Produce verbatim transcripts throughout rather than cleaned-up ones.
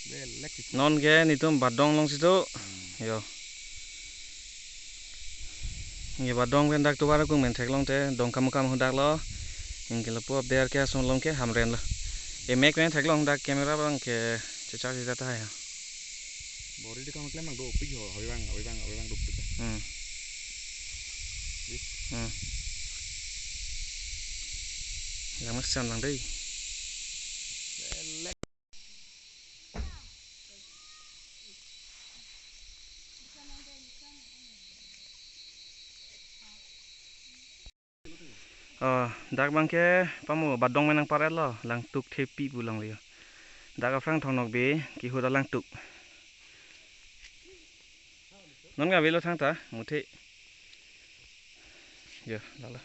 Belek si. Non ke netum Badong alongsi do. Hmm. Yo. Nge Badong pen dak tovar akung pen theklong te Dongkamukam ahut dak lo. Nge lapu aber ke ason along ke Hamren lo. Emek pen theklong dak camera abang ke chechar chechar ta ya. Bor-i de kam klem abang dopik ho, abang, abang, abang dopik. Hmm. Di. Hmm. Yang mas siam lang dei. Belek. Oh, dak abang ke pamo Badong pen nangpar-et lo, Langtuk Thepi pu longle yo. Dak aphrang Thong Nokbe kehut a Langtuk. Non ke avelo thangta, muthe. Yo, lala.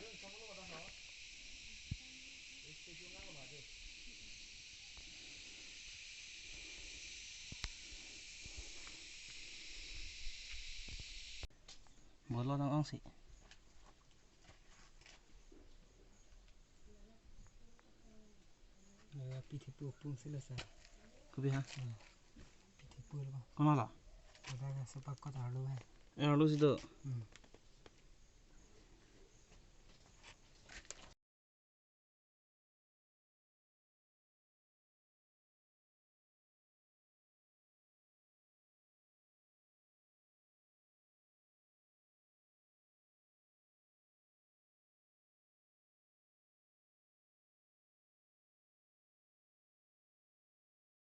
Bolo nang ong si. Eh, pithipu pung sila sa. Kopi ha? Hmm. Pithipu lo. Kono la? Pada ka sepak kot arlo hai. Eh, arlo si do. Hmm.